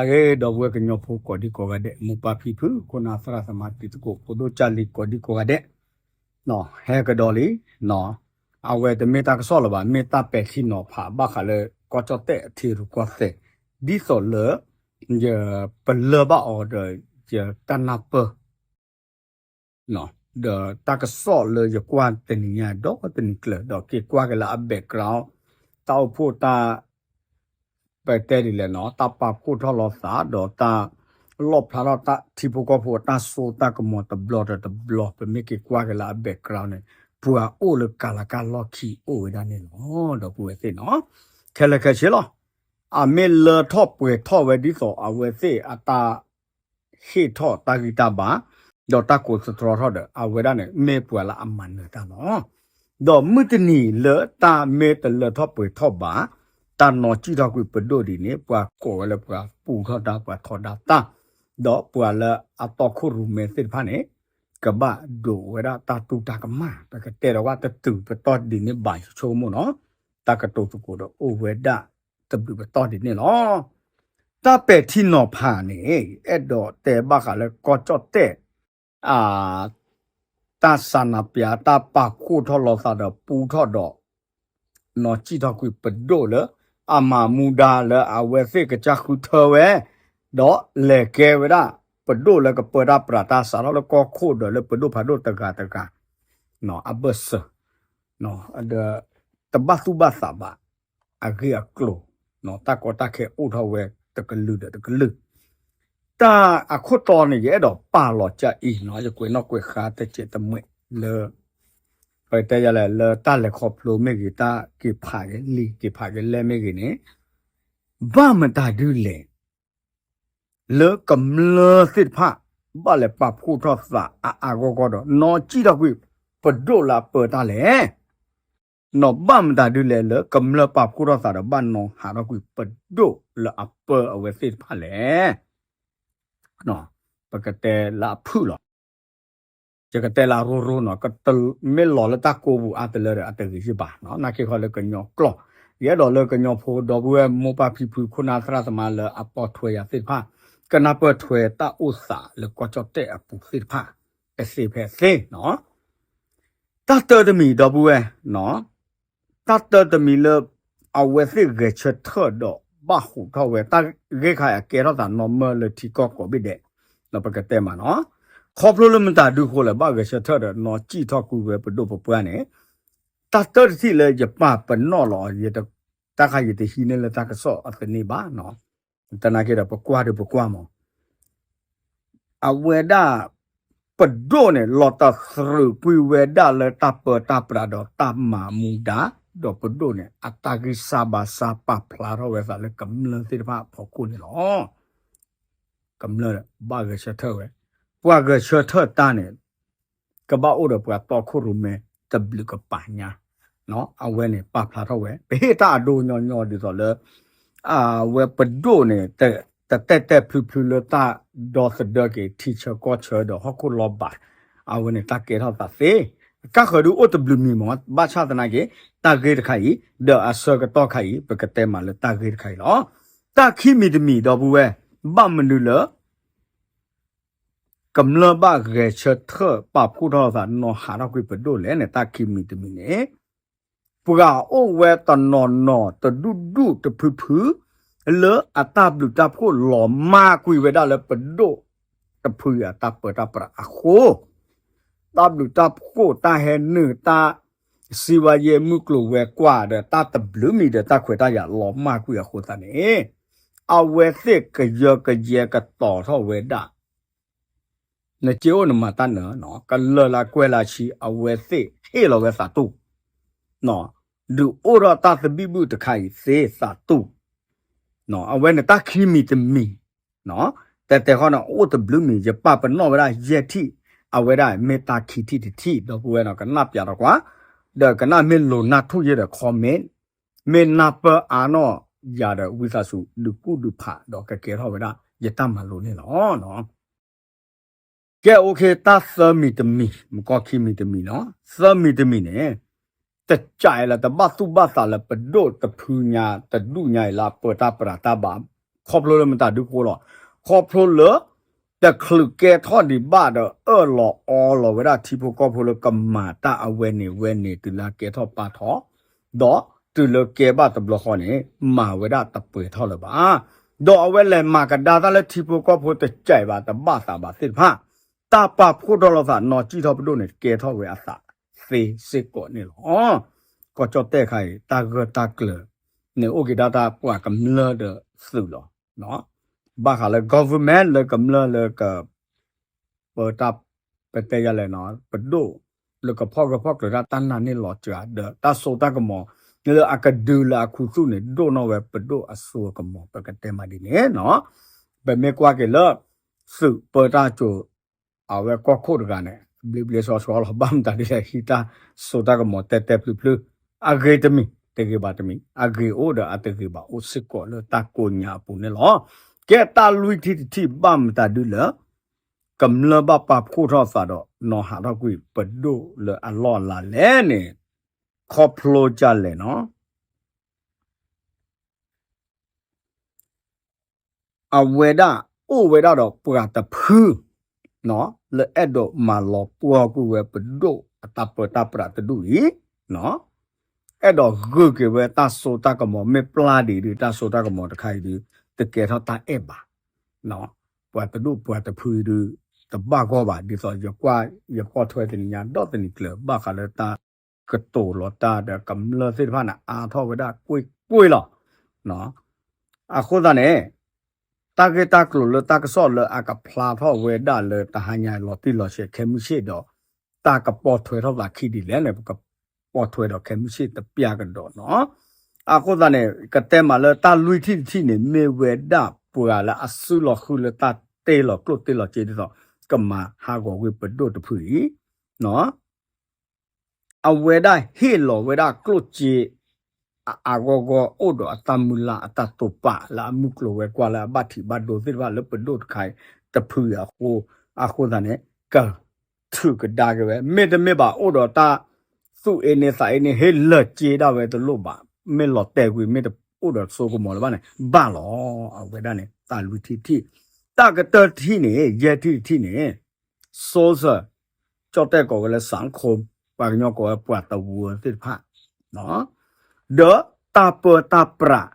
အဂ့ၤ ဒီပုၢ်ဝဲၢ်ကညီဖိကိးဒံကိးဂၤဒဲး, မိၢ်ပၢ်ဖံဖု ခိၣ်နၢ်သရၣ်သမါတံၤသကိး ဖိဒိၣ်ကၢ်လံၤကိးဒံကိးဂၤဒဲး, ဟဲကဒီးလံ, အဝဲတမ့ၢ်တၢ်ကစီၣ်လၢၤဘၣ်, မ့ၢ်တၢ်ပဲာ်ထံနီၤဖးဘၣ်ဃးလၢကီၢ်ကၠီၣ်တဲၣ်အထံရူၢ်ကီၢ်သဲး, ဒ်သိးလၢ ယပလၢၢ်ဘၣ်အီၤဒီး ယတၢ်နၢ်ပၢၢ် ဒီးတၢ်ကစီၣ်လၢယကွၢ်တနံၤညါဒီးတနံၤကျၢၤ ဒီးက့ၤကွၢ်က့ၤလၢအ background တၢ်အိၣ်ဖှိၣ်တၢ် ပတဲဒ်လဲၣ်နီၤ တၢ်ပာ်ဖှိၣ်ထီၣ်လိာ်သး ဒီးတၢ်လီၣ်ဖျါထီၣ်တၢ်ထံဖိကီၢ်ဖိအတၢ်စိတၢ်ကမီၤတဘျီဒီးတဘျီ ပမ့ၢ်က့ၤကွၢ်က့ၤလၢအ background န့ၣ် ပှၤအိၣ်လၢကၤလၤကၢ်လီၢ်ခံအိၣ်ဝဲဒၣ်န့ၣ်လီၤ. ဒီပုၢ်ဝဲၢ်သ့ၣ်နီၤ ခဲလၢာ်ခဲဆ့လီၤ. အမ့ၢ်လၢထီၣ်ပှဲၤထီၣ်ဝဲဒ်သိးအဝဲသ့ၣ်အတၢ် ဟ့ၣ်ထီၣ်တၢ်ဂံၢ်တၢ်ဘါ ဒီးတၢ်ကိးသတြီထီၣ်ဒီး အဝဲဒၣ်န့ၣ် မ့ၢ်ပှၤလၢအမၤနၢၤတၢ်လီၤ. ဒီးမုၢ်တနံၤလၢတၢ်မ့ၢ်တလၢထီၣ်ပှဲၤထီၣ်ဘၣ် တၢ်နီၢ်ကံၣ်ထီၣ်ကွံာ်ပဒိၣ်ဒ်န့ၣ် ပှၤကိးဝဲလၢပှၤပူထီၣ်တၢ် ပှၤထီဒါတၢ် ဒီးပှၤလၢအတီခိၣ်ရိၣ်မဲသ့ၣ်တဖၣ်န့ၣ် ကဘၣ်ဒိးဝဲဒၣ်တၢ်တူၢ်တၢ်ကမၣ် ပကတဲဒီးဝဲတတုၤပတီၢ်ဒ်န့ၣ်ဘၣ် ယဆိကမိၣ်နီၤ တၢ်ကတိၤသကိးဒီးအိၣ်ဝဲဒၣ်တဘျုးပတီၢ်ဒ်န့ၣ်လီၤ. တၢ်ပဲာ်ထံနီၤဖးန့ၣ် အဲၣ်ဒိးတဲဘၣ်ဃးလၢကီၢ်ကၠီၣ်တဲၣ် တၢ်စးနပျး တၢ်ပာ်ဖှိၣ်ထီၣ်လိာ်သးဒီးပူထီၣ်ဒီး နီၢ်ကံၣ်ထီၣ်ကွံာ်ပဒိၣ်လၢ အမၤမူဒါလၢအဝဲသ့ၣ်ကစၢ်ဃုထၢဝဲ ဒီးလဲၤကဲဝဲဒၣ် ပဒိၣ်လၢကပၢတၢ်ပြးတၢ်စးထီၣ်လၢကီၢ်ခိၣ်ဒီးလၢပဒိၣ်ဖးဒိၣ်တဂၤတဂၤ အဘၢၣ်စၢၤ ဒီး တဘၣ်သူၣ်ဘၣ်သးဘၣ် အဂ့ၢ်အကျိၤ တၢ်ကီတၢ်ခဲအိၣ်ထီၣ်ဝဲတကလုာ်ဒီးတကလုာ် တၢ်အခိၣ်တီန့ၣ် ယအဲၣ်ဒိးပာ်လီၤကအံၤနီၤ ယကွဲးနီၣ်ကွဲးဃါတစဲးတမှဲးလၢ ပတဲယၤလဲၣ် လၢတၢ်လဲၤခီဖျိမ့ၢ်ဂ့ၤ တၢ်က့ၤဖးက့ၤလံာ် က့ၤဖးက့ၤလဲၢ်မ့ၢ်ဂ့ၤန့ၣ် ဘၣ်မတၤဒုလဲၣ် လၢကမျၢၢ်သ့ၣ်တဖၣ် ဘၣ်လဲၤပာ်ဖှိၣ်ထီၣ်သးအါအါဂီၢ်ဂီၢ်ဒီး နီၢ်ကံၣ်ထီၣ်ကွံာ်ပဒိၣ်လၢအပၢတၢ်လဲၣ် နီၢ်ဘၣ်မတၤဒုလဲၣ်လၢကမျၢၢ်ပာ်ဖှိၣ်ထီၣ်သးဒီးဘၣ်နီၢ်ဟးထီၣ်ကွံာ်ပဒိၣ်လၢအပၢအဝဲသ့ၣ်တဖၣ်လဲၣ်. ပကတဲလၢအဖုၣ်လီၤ. ယကတဲလၢအရိရိနီၤ မ့ၢ်လီၤလၢတၢ်ကိးပူၤအါတလၢဒီးအတဂ့ၤယ့ၢ်ဘၣ်နီၤ နာ်က့ခီလၢကညီကျိာ် ယအဲၣ်ဒိးလၢကညီဖိဒီပုၢ်ဝဲၢ်မိၢ်ပၢ်ဖံဖု ခိၣ်နၢ်သရၣ်သမါလၢအပိာ်ထွဲယၤသ့ၣ်တဖၣ် ကနၢ်ပၢၢ်ထွဲတၢ်အိၣ်သးလၢကီၢ်ကၠီၣ်တဲၣ်အပူၤသ့ၣ်တဖၣ် တသ့ဖဲအသ့နီၤ တၢ်တၢတမံၤဒီပုၢ်ဝဲၢ် တၢ်တၢတမံၤလၢ အဝဲသ့ၣ်ဂဲၤဆၢထၢၣ်ဒီးဘၣ်ဟူးထီၣ်ဝဲ တၢ်ဂ့ၢ်ခါအံၤအကဲထီၣ်သးနီၢ်မၢလၢထံကီၢ်ကိးဘ့ၣ်ဒဲး ဒီးပကတဲမးနီၤ ခီဖျိလၢမတၤဒုဃိလဲၣ် ဘၣ်ဂဲၤဆၢထၢၣ်ဒီးနီၢ်ကံၣ်ထီၣ်ကွံာ်ဝဲပဒိၣ်ပပှၢ်န့ၣ် တၢ်တၢတထံၣ်လၢယပာ်ပနီၣ်လီၤ တၢ်ခါယတဟံးန့ၢ်လၢတၢ်ကစီၣ်အသန့ဘၣ်နီၤ သနာ်က့ဒီးပကွၢ်ဒီးပကွၢ်မး အဝဲဒၣ် ပဒိၣ်န့ၣ် လီၤတသရူးကွံာ်ဝဲဒၣ်လၢတၢ်ပၢတၢ်ပြးဒီးတၢ်မၤမူဒါ ဒီးပဒိၣ်န့ၣ် အတၢ်ဂံၢ်စၢ်ဘါစၢ်ပာ်ဖျါထီၣ်ဝဲသးလၢကမျၢၢ်သ့ၣ်တဖၣ်အဖီခိၣ်န့ၣ်လီၤ. ကမျၢၢ်ဘၣ်ဂဲၤဆၢထၢၣ်ဝဲ ပှၤဂဲၤဆၢထၢၣ်တၢ်န့ၣ် ကဘၣ်အိၣ်ဒီးပှၤတီခိၣ်ရိၣ်မဲတဘျုးကပၤညါ အဝဲန့ၣ်ပာ်ဖျါထီၣ်ဝဲ ပဟ့ၣ်တၢ်အဒိညီညီဒ်သိးလၢ အဝဲပဒိၣ်န့ၣ် တတဲာ်တဲာ်ဖျုဖျုလၢတၢ်ဒီသဒၢက့ၤထံဆၢကီၢ်ဆၢဒီးဟီၣ်ခိၣ်လီၤဘၣ် အဝဲန့ၣ်တၢ်ကဲထီၣ်သးသ့ ကၢ်ဃၢၤဒုးအိၣ်တဘျုးမံၤမး ဘၣ်ဆၣ်သနာ်က့ တၢ်ဂ့ၢ်တခါအံၤ ဒီးအဆၢကတီၢ်ခါအံၤ ပကတဲမးလၢတၢ်ဂ့ၢ်တခါအံၤလီၤ. တၢ်ခံမံၤတမံၤဒီပုၢ်ဝဲၢ် ဘၣ်မနုၤလၢ ကမျၢၢ်ဘၣ်ဂဲၤဆၢထၢၣ်ပာ်ဖှိၣ်ထီၣ်သးနီၢ်ဟးထီၣ်ကွံာ်ပဒိၣ်လဲၣ်န့ၣ် တၢ်ခံမံၤတမံၤန့ၣ် ပှၤအိၣ်ဝဲတနီၤနီၤတဒူၣ်ဒူၣ်တဖုဖု လၢအတၢ်ဘျုးတၢ်ဖှိၣ်လီၤမၢ်ကွံာ်ဝဲဒၣ်လၢပဒိၣ်တဖုအတၢ်ပၢတၢ်ပြးအဃိ တၢ်ဘျုးတၢ်ဖှိၣ်တၢ်ဟဲနုာ်တၢ် စံးဝဲယဲၢ်မုၢ်ကျိၤဝဲၤကွာ်ဒီးတၢ်တဘျုးမံၤဒီးတၢ်ခွဲးတၢ်ယာ်လီၤမၢ်ကွံာ်အဃိသတးန့ၣ် အဝဲသ့ၣ်ကယၢကယဲကတီၤထီၣ်ဝဲဒၣ် နစ့အိၣ်နမၤတၢ်နၢၤ ကလၢၢ်လၢကွဲၢ်လၢဆံ အဝဲသ့ၣ်ဟ့ၣ်လီၤဝဲသးတူၢ် ဒုးအိၣ်ထီၣ်တၢ်သဘံၣ်ဘုၣ်တခါအံၤသ့သးတူၢ် အဝဲန့ၣ်တၢ်ခံမံၤတမံၤ တဲတဲဃီန့ၣ် အိၣ်တဘျုးမံၤ ယပာ်ပနီၣ်ဝဲဒၣ်ယဲၢ်ထံၣ် အဝဲဒၣ်မ့ၢ်တၢ်ခံထံၣ်တထံၣ် ဒီပုၢ်ဝဲၢ်နီၤ ကနၣ်ပျးထီၣ်ကွၢ် ဒီးကနၣ်မ့ၢ်လိၤနၢ်ထူၣ်ယဲၢ်ဒီး comment မ့ၢ်နၢ်ပၢၢ်အါနီၢ်ယၤဒီး ဝံသးစူၤဒုးကူၣ်ဒုးဖးဒီးကကဲထီၣ်ဝဲဒၣ် ယတၢ်မၤလိာ်န့ၣ်လီၤ. ကဲ okay တၢ်သၢမံၤတမံၤ မ့ၢ်ကီၢ်ခံမံၤတမံၤနီၤ သၢမံၤတမံၤန့ၣ် တကးအံၤလၢတဘၣ်သူၣ်ဘၣ်သးလၢပဒိၣ်တဖုညါတဒူၣ်ညါအံၤလၢအပၢတၢ်ပြးတၢ်ဘၣ် ခီဖျိလၢမတၤဒုဃိလီၤ. ခီဖျိလၢ တချုးကဲထီၣ်ဒံးဘၣ်ဒီး အၢၣ်လီၤအီလီၤဝဲဒၣ်ထံဖိကီၢ်ဖိလၢကမၤတၢ်အဝဲန့ၣ်ဝဲန့ၣ် တုၤလၢကဲထီၣ်ပာ်ထီၣ် ဒီးတုၤလၢကဲဘၣ်တဘျီဃီန့ၣ် မၤဝဲဒၣ်တပှဲၤထီၣ်လၢၤဘၣ်. ဒီးအဝဲလဲၤမၤကဒါတၢ်လၢထံဖိကီၢ်ဖိတစဲးဘၣ်တဘၣ်သးဘၣ်သ့ၣ်တဖၣ် တၢ်ပာ်ဖှိၣ်ထီၣ်လိာ်သးနီၢ်ကံၣ်ထီၣ်ပဒိၣ်န့ၣ် ကဲထီၣ်ဝဲအသးသ့စ့ၢ်ကီးန့ၣ်လီၤ. ကီၢ်ကၠီၣ်တဲၣ်ခါအံၤ တၢ်ဂၢၢ်တၢ်ကျၢၤန့ၣ် အိၣ်က့ၤဒၣ်တၢ်ပှၤကမျၢၢ်ဒီးသုးလီၤ. ဘၣ်ဃးလၢ government လၢကမျၢၢ်လၢက ပတၢ် ပတဲယၤလဲၣ်နီၤ ပဒိၣ်လၢကဖီၣ်ဂၢၢ်ဖီၣ်ကျၢၤတၢ် တၢ်နာ်န့ၢ်လီၤစှၤ ဒီးတၢ်စိတၢ်ကမီၤ လၢအကဒုလၢအခူသူၣ်န့ၣ် ဒိၣ်နီၣ်ဝဲပဒိၣ်အစိအကမီၤ ပကတဲမးဒ်န့ၣ်နီၤ. ပမ့ၢ်ကွၢ်က့ၤလၢ သုးပၢတၢ်စိၤ အဝဲကီၢ်ခိၣ်တဂၤန့ၣ် ဘျ့ဘျ့ဆှီဆှီလီၤ. ဘၣ်မတၤဒ်လဲၣ် ဟံးတၢ်စိတၢ်ကမီၤတဲတဲဖျုဖျု အဂ့ၤတမံၤ တဂ့ၤဘၣ်တမံၤ အဂ့ၤအိၣ်ဒီးအတဂ့ၤဘၣ်အိၣ်စ့ၢ်ကီးလၢ တၢ်ကိးညါအပူၤန့ၣ်လီၤ. ကဲတၢ်လွံၢ်ထံၣ်တထံၣ် ဘၣ်မတၤဒ်လဲၣ် ကမျၢၢ်ဘၣ်ပာ်ဖှိၣ်ထီၣ်သးဒီး နီၤဟးထီၣ်ကွံာ်ပဒိၣ်လၢအလီၢ်အလၤလဲၣ်န့ၣ် ခီဖျိဒ်လဲၣ်နီၤ အဝဲဒၣ်အိၣ်ဝဲဒၣ်ဒီးပှၤတဖု လၢအဲၣ်ဒိးမၤလီၤပှီၢ်ကွံာ်ဝဲပဒိၣ်အတၢ်ပၢတၢ်ပြးတဒူၣ်အံၤ အဲၣ်ဒိးဂုာ်က့ၤဝဲတၢ်စိတၢ်ကမီၤ မ့ၢ်ပျၢ်ဒံးဒုး တၢ်စိတၢ်ကမီၤတခါအံၤဒုး တကဲထီၣ်တၢ်အဲၣ်ဘၣ်. ပှၤတဒူၣ်ပှၤတဖုအံၤဒုး တဘၣ်ဂီၢ်ဘၣ် ဒ်သိးယကွၢ်ယပိာ်ထွဲတနံၤညါ ဒီးတနံၤကျၢၤ ဘၣ်ဃးလၢတၢ်ကတိၤလီၤတၢ်ဒီးကမျၢၢ်သ့ၣ်တဖၣ်န့ၣ် အါထီၣ်ဝဲဒၣ်ကွ့ၢ်ကွ့ၢ်လီၤ. အဃိသတးန့ၣ် တၢ်ဂ့ၢ်တၢ်ကျိၤလၢတၢ်ကစီၣ်လၢအကဖျါထီၣ်ဝဲဒၣ်လၢတဟါညါလီၤတံၢ်လီၤဆဲးခဲမုၢ်ဆ့ၣ်ဒီး တၢ်ကပိာ်ထွဲထီၣ်သးခံဒ်လဲၣ်န့ၣ် ပကပိာ်ထွဲဒီးခဲမုၢ်ဆ့ၣ်တပျၢ်ကဒီးနီၤ. အဃိသတးန့ၣ် ကတဲမးလၢတၢ်လွံၢ်ထံၣ်တထံၣ်န့ၣ် မ့ၢ်ဝဲဒၣ်ပှၤလၢအစုလီၤဃုလၢတၢ်တ့လီၤကျိၣ်တ့လီၤစ့ဒ်သိး ကမၤဟးဂီၤကွံာ်ပဒိၣ်တဖုအံၤ အဝဲဒၣ်ဟ့ၣ်လီၤဝဲဒၣ်ကျိၣ်စ့ အအါဂီၢ်ဂီၢ်အိၣ်ဒီးအတၢ်မုၢ်လၢ်အတၢ်တိာ်ပာ်လၢအမုၢ်ကျိၤဝဲၤကွာ်လၢအဘၣ်ထံးဘၣ်ဒိသ့ၣ်တဖၣ်လၢပဒိၣ်တခါအံၤတဖုအံၤအဃိ အဃိသတးန့ၣ် ကထုးကဒါက့ၤဝဲ မ့တမ့ၢ်ဘၣ်အိၣ်ဒီးတၢ်သူၣ်အ့န့သးအ့န့ ဟ့ၣ်လၢာ်စ့ဒၣ်ဝဲတလိၣ်ဘၣ် မ့ၢ်လီၤတဲာ်ကွံာ် မ့ၢ်တအိၣ်ဒီးစိကမီၤလၢၤဘၣ်န့ၣ် ဘၣ်လီၤ အဝဲဒၣ်န့ၣ် တၢ်လွံၢ်ထံၣ်တထံၣ် တၢ်ကတၢၢ်တထံၣ်န့ၣ် ယဲၢ်ထံၣ်တထံၣ်န့ၣ် social ကၠီၣ်တဲၣ်ကိးဝဲလၢ စၣ်ခိၣ် ပှၤကညီကိးဝဲပှၤတဝၢသ့ၣ်တဖၣ် ဒီးတၢ်ပၢတၢ်ပြး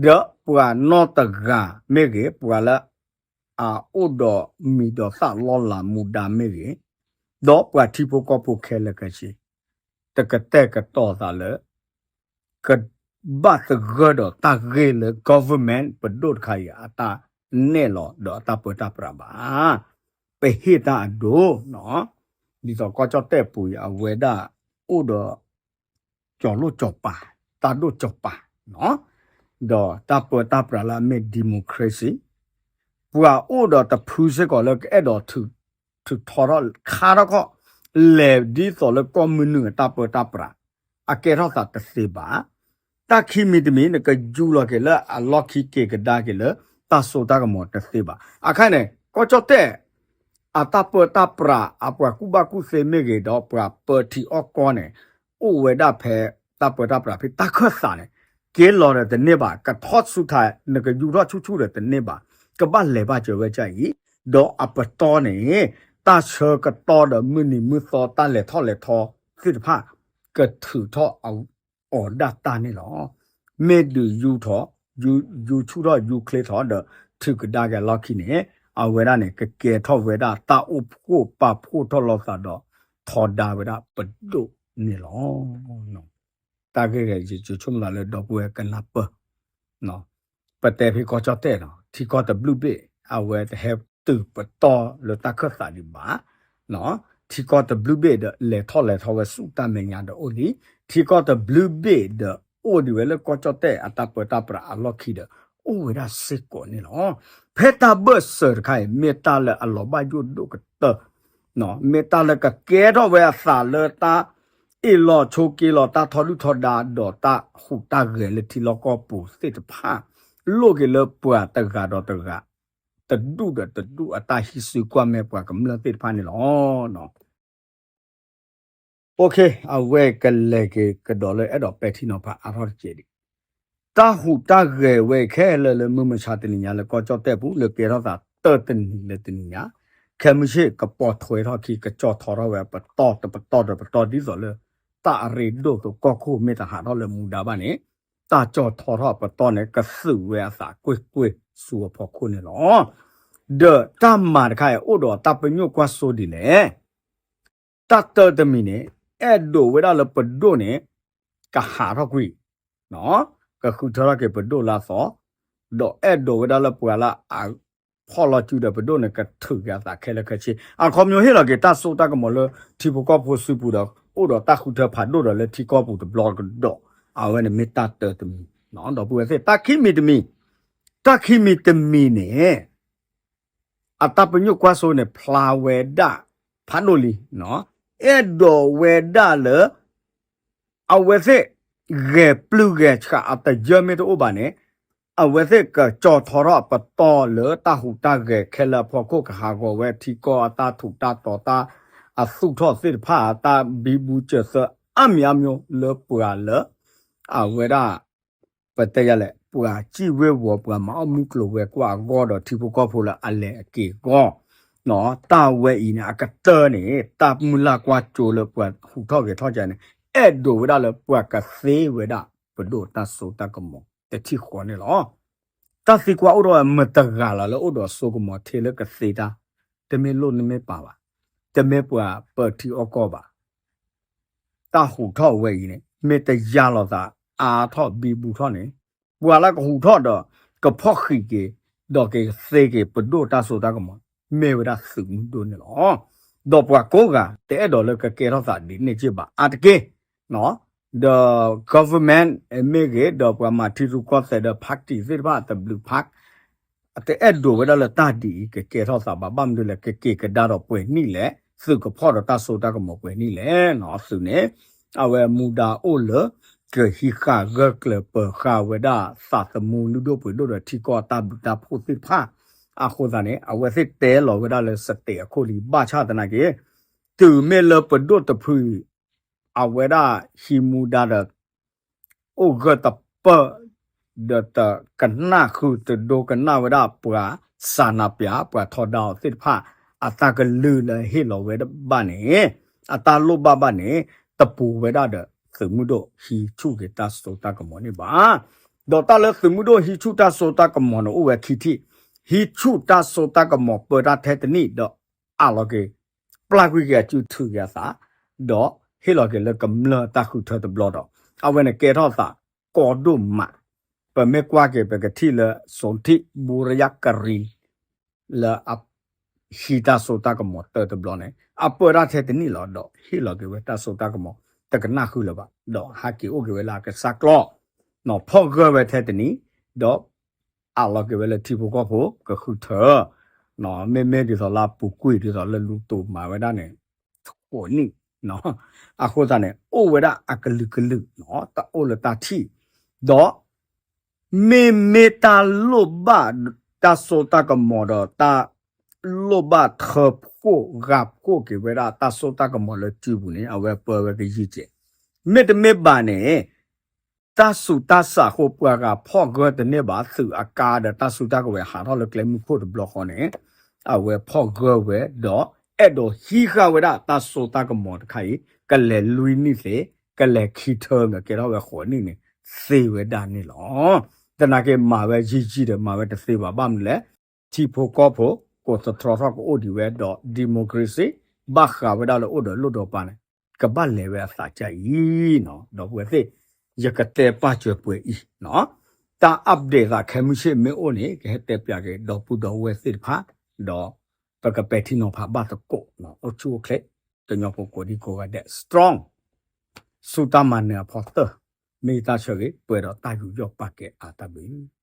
ဒီးပှၤနီၢ်တဂၤမ့ၢ်ဂ့ၤ ပှၤလၢအအိၣ်ဒီးမံၤဒီးသၣ်လီလးမူဒါမ့ၢ်ဂ့ၤ, ဒီးပှၤထံဖိကီၢ်ဖိခဲလၢာ်ခဲဆ့ တကတဲာ်ကတီၤသးလၢ ကဘၣ်သဂၢၢ်ဒီးတၢ်ဂ့ၢ်လၢ government ပဒိၣ်တခါအံၤ အတၢ်နဲၣ်လီၤဒီးအတၢ်ပၢတၢ်ပြးဘၣ်. ပဟ့ၣ်တၢ်အဒိ ဒ်သိးကီၢ်ကၠီၣ်တဲၣ်ပူၤအံၤ အဝဲဒၣ်အိၣ်ဒီး ကၠီၤလိၣ်ကၠီၤပၤ, တၢ်ဒိၣ်ကၠီၤပၤ, ဒီးတၢ်ပၢတၢ်ပြးလၢအမ့ၢ် democracy ပှၤအိၣ်ဒီးတဖုစ့ၢ်ကီးလၢကအဲၣ်ဒိး ထုးထီထီၣ်ခါထီၣ်ခီၣ် လဲၤဒ်သိးလၢကီၢ်မုၢ်နုာ်အတၢ်ပၢတၢ်ပြး အကဲထီၣ်သးတသ့ဘၣ်. တၢ်ခံမံၤတမံၤ နကယူလီၤက့ၤလၢအလီၢ်ခံက့ၤကဒါက့ၤလၢ တၢ်စိတၢ်ကမီၤတသ့ဘၣ်. အခါန့ၣ် ကီၢ်ကၠီၣ်တဲၣ် အတၢ်ပၢတၢ်ပြး အပှၤကူၣ်ဘၣ်ကူၣ်သ့မ့ၢ်ဂ့ၤ ဒီးပှၤပၢထံအီၣ်ကီၢ်န့ၣ် အိၣ်ဝဲဒၣ်ဖဲတၢ်ပၢတၢ်ပြးဖဲတၢ်ခၢၣ်သးန့ၣ် က့ၤလီၤဒီးတန့ၢ်ဘၣ်, ကထီၣ်ဆူထး နကယူၤထီၣ်ဆူၣ်ဆူၣ်ဒီးတန့ၢ်ဘၣ်, ကဘၣ်လဲၤဘၣ်စၢၤဝဲဒ်အံၤ, ဒီးအပတီၢ်န့ၣ် တၢ်ဆၢကတီၢ်ဒီးမုၢ်နံၤမုၢ်သီတၢ်လဲၤထီၣ်လဲၤထီသ့ၣ်တဖၣ် ကထုးထီၣ်အီၤဒၣ်တၢ်န့ၣ်လီၤ. မ့ၢ်ဒုးယူၤထီၣ် ယူၤဆူၣ်ထီၣ်ယူၤချ့ထီၣ်ဒီး ထုးကဒါက့ၤအလီၢ်ခံန့ၣ် အဝဲဒၣ်န့ၣ် ကကဲထီၣ်ဝဲဒၣ်တၢ်အိၣ်ဖှိၣ်ပာ်ဖှိၣ်ထီၣ်လိာ်သးဒီး ထီဒါဝဲဒၣ်ပဒိၣ်န့ၣ်လီၤ. တၢ်ဂ့ၢ်ဂ့ၤ ယဆိကမိၣ်သးလၢဒီပုၢ်ဝဲၢ်ကနၢ်ပၢၢ် ပတဲဖဲကီၢ်ကၠီၣ်တဲၣ်နီၤ ထံကီၢ်တဘျုးဘ့ၣ် အဝဲတဟဲတုၤပတီၢ်လၢတၢ်ခၢၣ်သးဒံးဘၣ်. ထံကီၢ်တဘျုးဘ့ၣ်ဒီး လဲၤထီၣ်လဲၤထီဝဲဆူတၢ်မဲာ်ညါဒီးအိၣ်လံ. ထံကီၢ်တဘျုးဘ့ၣ်ဒီး အိၣ်ဒံးဝဲလၢကီၢ်ကၠီၣ်တဲၣ်အတၢ်ပၢတၢ်ပြးအလီၢ်ခံဒီး အိၣ်ဝဲဒၣ်စ့ၢ်ကီးန့ၣ်လီၤ. ဖဲတၢ်ဘၢၣ်စၢၤတခါအံၤ မ့ၢ်တၢ်လၢအလီၤဘၣ်ယိၣ်ဒိၣ်ကတၢၢ် မ့ၢ်တၢ်လၢကကဲထီၣ်ဝဲအသးလၢတၢ် အ့ၣ်လိာ်ဆိးက့လိာ်တၢ်ထီဒုၣ်ထီဒါဒီးတၢ်ဟူးတၢ်ဂဲၤလၢထံလီၢ်ကီၢ်ပူၤသ့ၣ်တဖၣ် လိၣ်က့ၤလၢပှၤတဂၤဒီးတဂၤ တဒူၣ်ဒီးတဒူၣ်အတၢ်ဟံးစုကွၢ်မဲာ်ပှၤကမျၢၢ်သ့ၣ်တဖၣ်န့ၣ်လီၤ. အဝဲကလဲၤက့ၤကဒီးလၢအဲၣ်ဒိးပဲာ်ထံနီၤဖးအါထီၣ်တက့ၢ်ဒံး. တၢ်ဟူးတၢ်ဂဲၤဝဲခဲလၢာ်လၢမုၢ်မဆါတနံၤညါလၢကီၢ်ကၠီၣ်တဲၣ်ပူၤ လၢကဲထီၣ်သးတၢတနံၤလၢတနံၤညါ, ခဲမုၢ်ဆ့ၣ်ကပီၤထွဲထီၣ်ခံ ကကၠီၣ်ထီထီၣ်ဝဲအပတီၢ်တပတီၢ်ဒီးပတီၢ်ဒ်သိးလၢ တၢ်အရ့ဒိၣ်သိးကီၢ်ခိၣ်မ့ၢ်တဟးထီၣ်လၢမူဒါဘၣ်န့ၣ်, တၢ်ကၠီၣ်ထီထီၣ်အပတီၢ်န့ၣ် ကသုးဝဲအသးကွ့ၢ်ကွ့ၢ်ဆူအဖီခိၣ်န့ၣ်လီၤ. ဒီးတၢ်မၤတခါအံၤ အိၣ်ဒီးတၢ်ပညိၣ်ကွၢ်စိဒ်လဲၣ်. တၢ်တၢတမံၤန့ၣ် အဲၣ်ဒိးဝဲဒၣ်လၢပဒိၣ်န့ၣ် ကဟးထီၣ်ကွံာ်, ကဃုထၢထီၣ်က့ၤပဒိၣ်လၢအသီ, ဒီးအဲၣ်ဒိးဝဲဒၣ်လၢပှၤလၢအဖီၣ်လီၤစုဒီးပဒိၣ်န့ၣ် ကထုးက့ၤအသးခဲလၢာ်ခဲဆ့, အခီပညီဟ့ၣ်လီၤက့ၤတၢ်စိတၢ်ကမီၤလၢ ထံဖိကီၢ်ဖိစုပူၤဒီး အိၣ်ဒီးတၢ်ဃုထၢဖးဒိၣ်ဒီးလၢထံကီၢ်ပူၤတဘျီကဒီး, အဝဲန့ၣ်မ့ၢ်တၢ်တၢတမံၤ, ဒီပုၢ်ဝဲၢ်သ့ၣ် တၢ်ခံမံၤတမံၤ, တၢ်ခံမံၤတမံၤန့ၣ် အတၢ်ပညိၣ်ကွၢ်စိန့ၣ် ဖျါဝဲဒၣ်ဖးဒိၣ်လံ, အဲၣ်ဒိးဝဲဒၣ်လၢ အဝဲသ့ၣ် ဂဲၤပျုၢ်ဂဲၤဆှးအတယၢၢ်မ့ၢ်တအိၣ်ဘၣ်န့ၣ်, အဝဲသ့ၣ်ကကၠီၣ်ထီထီၣ်အပတီၢ်လၢတၢ်ဟူးတၢ်ဂဲၤခဲလၢာ်အဖီခိၣ် ကဟးဂီၤဝဲထံကီၢ်အတၢ်ထူးတၢ်တီၤ တၢ်အသူၣ်ထီၣ်သ့ၣ်တဖၣ် တၢ်ဘံဘူစၢၤသၢအါမံၤအါမျိၤလၢပှၤလၢ အဝဲဒၣ် ပတဲယၤလဲၣ် ပှၤစံၣ်ဝ့ၤဝီၤ ပှၤမၤအီၣ်မုၢ်ကျိၤဝဲၤကွာ်အဂီၢ်ဒီး ထံဖိကီၢ်ဖိလၢအလဲၤအက့ၤအဂီၢ်, တၢ်ဝဲအံၤန့ၣ် အကတၢၢ်န့ၣ် တၢ်မုၢ်လၢ်ကွၢ်စိလၢပှၤဟူးထီၣ်ဂဲၤထီၣ်ကန့ၣ် အဲၣ်ဒိးဝဲဒၣ်လၢပှၤကသ့ဝဲဒၣ်ပဒိၣ်တၢ်စိတၢ်ကမီၤတထံၣ်ဃီန့ၣ်လီၤ. တၢ်သံကွၢ်အိၣ်ထီၣ်ဝဲ မတၤတဂၤလီၤလၢအိၣ်ဒီးစိကမီၤထဲလၢကသ့တၢ်, တမ့ၢ်လိၣ်တမ့ၢ်ပာ်ဘၣ်, တမ့ၢ်ပှၤပၢထံအီၣ်ကီၢ်ဘၣ်. တၢ်ဟူးထီၣ်ဝဲအံၤန့ၣ် မ့ၢ်တယါလီၤသးအါထီၣ်ဘံဘူထီၣ်န့ၣ်, ပှၤလၢကဟူးထီၣ်ဒီး ကဖီၣ်ဃံးက့ၤ ဒီးကသ့က့ၤပဒိၣ်တၢ်စိတၢ်ကမီၤ မ့ၢ်ဝဲဒၣ်သုးမုၢ်ဒိၣ်န့ၣ်လီၤ. ဒီးပှၤကိးဂၤ တအဲၣ်ဒိးလၢကကဲထီၣ်သးဒ်န့ၣ်က့ဘၣ်အါတက့ၢ်, ဒီး government မ့ၢ်ဂ့ၤ ဒီးပှၤမၤထံရူၢ်ကီၢ်သဲးဒီး party သ့ၣ်တဖၣ်တဘျုးဖး တအဲၣ်ဒိးဝဲဒၣ်လၢတၢ်ဒ်အံၤကကဲထီၣ်သးဘၣ်. ဘၣ်မနုၤလဲၣ် ကက့ၤကဒါဒီးပှဲၤနံၣ်လဲၣ်, သုးကဖီၣ်ဒီးတၢ်စိတၢ်ကမီၤပှဲၤနံၣ်လဲၣ်. သုးန့ၣ် အဝဲမူဒါအိၣ်လၢ ကဟံးဃာ်ဂၢၢ်ကျၢၤပၢၤဃာ်ဝဲဒၣ်သးသမူလုၢ်ဒိၣ်ပှ့ၤဒိၣ်ဒီးထံကီၢ်အတၢ်ဘျုးတၢ်ဖှိၣ်သ့ၣ်တဖၣ်. အဃိသတးန့ၣ် အဝဲသ့ၣ်တဲလီၤဝဲဒၣ်လၢ state အခိၣ်လံ ဘၣ်ဆၣ်သနာ်က့ တုၤမ့ၢ်လၢပဒိၣ်တဖု အဝဲဒၣ်ဟံးမူဒါဒီး အိၣ်ဂၢၢ်တပၢၢ် ဒီးတကနၣ်ဃုာ်တဒိကနၣ်ဝဲဒၣ်ပှၤစးနးပၠး ပှၤထီဒါအီၤသ့ၣ်တဖၣ် အတၢ်ကလုၢ်လၢဟ့ၣ်လီၤဝဲဘၣ်န့ၣ်, အတၢ်လိၣ်ဘၣ်ဘၣ်န့ၣ် တပူၤဝဲဒၣ်ဒီးသုးမုၢ်ဒိၣ်ဟံးဆူၣ်က့ၤတၢ်စိတၢ်ကမီၤန့ၣ်ဘၣ်. ဒီးတၢ်လၢသုးမုၢ်ဒိၣ်ဟံးဆူၣ်တၢ်စိတၢ်ကမီၤန့ၣ် အိၣ်ဝဲခံထံၣ်, ဟံးဆူၣ်တၢ်စိတၢ်ကမီၤပၢတၢ်ထဲတနံၣ်ဒီး အးလီၤက့ၤ ပျၢ်ကွံာ်က့ၤအစုထုးက့ၤအသး, ဒီးဟ့ၣ်လီၤက့ၤလၢကမျၢၢ်တၢ်ဃုထၢတဘျီဒီး အဝဲန့ၣ်ကဲထီၣ်သးကီဒိၣ်မး, ပမ့ၢ်ကွၢ်က့ၤပကထံၣ်လၢ စိၤထံၣ်ဘူရယကရံၤ လၢအဟံးတၢ်စိတၢ်ကမီၤတၢတဘျီန့ၣ် အပၢတၢ်ထဲတနံၣ်လီၤ ဒီးဟ့ၣ်လီၤက့ၤဝဲတၢ်စိတၢ်ကမီၤ တကနၣ်ဃုာ်လၢၤဘၣ်, ဒီးဟးက့ၤအိၣ်က့ၤဝဲလၢအကစၢ်ကျီၢ်, ဖီၣ်ဂၢၢ်ဝဲထဲတနံၣ်, ဒီး အးလီၤက့ၤဝဲလၢထံဖိကီၢ်ဖိကဃုထၢ, မ့မ့ၢ်ဒ်သိးလၢအပူၤကွံာ်ဒ်သိးလၢလူၤတိာ်မၤဝဲဒၣ်န့ၣ် ဃိးနံၣ်, အဃိသတးန့ၣ် အိၣ်ဝဲဒၣ်အကလုာ်ကလုာ်, တၢ်အိၣ်လၢတၢ်ထံၣ်, ဒီး မ့မ့ၢ်တၢ်လိၣ်ဘၣ်တၢ်စိတၢ်ကမီၤဒီး တၢ်လိၣ်ဘၣ်ထၢဖှိၣ်ဂာ်ဖှိၣ်က့ၤဝဲဒၣ်တၢ်စိတၢ်ကမီၤလၢစုပူၤန့ၣ် အဝဲပၢဝဲကယံာ်ကဲး, မ့တမ့ၢ်ဘၣ်န့ၣ် တၢ်ဆူးတၢ်ဆးအဃိ ပှၤဂၤဖီၣ်ဂၢၢ်တန့ၢ်ဘၣ် သုးအကါဒီးတၢ်စုတၢ်ကဝဲၤဟးထီၣ်လၢကျဲမုၢ်ခိၣ်တဘျီဃီန့ၣ် အဝဲဖီၣ်ဂၢၢ်ဝဲ ဒီးအဲၣ်ဒိးဟံးဃာ်ဝဲဒၣ်တၢ်စိတၢ်ကမီၤတခါအံၤ ကလဲၤလွံၢ်နံၣ်သ့, ကလဲၤခံထၢမ့ၢ်ကဲထီၣ်ဝဲဃိးနံၣ်န့ၣ် သ့ဝဲဒၣ်န့ၣ်လီၤ. သနာ်က့မၤဝဲယံာ်ယံာ်ဒီးမၤဝဲတသ့ဘၣ် ဘၣ်မနုၤလဲၣ်, ထံဖိကီၢ်ဖိ ကိးသတြီထီၣ်ကအိၣ်ဒံးဝဲဒီး democracy ဘၣ်ဃးဝဲဒၣ်လၢအိၣ်ဒီးလိၣ်ဒီးပၤန့ၣ် ကဘၣ်လဲၤဝဲအသးကါအံၤ, ဒီပုၢ်ဝဲၢ်သ့ၣ်, ယကတဲပာ်စၢၤပှဲၤအံၤ, တၢ် update သးခဲမုၢ်ဆ့ၣ်မ့ၢ်အိၣ်န့ၣ် ကဟဲတဲပၠးက့ၤဒီပုၢ်ဒီဝဲၢ်သ့ၣ်တဖၣ်, ဒီးပကပဲာ်ထံနီၤဖးဘၣ်သကိး, အိၣ်ဆူၣ်အိၣ်ချ့, ကညီဖိကိးဒံကိးဂၤဒဲး strong, ဆူတၢ်မၤနၢၤအဖီတၢၢ်, မ့ၢ်တၢ်ဆၢဂ့ၤ ပှဲၤဒီးတၢ်ယူးယီၣ်ပာ်ကဲအါတၢ်ဘျုး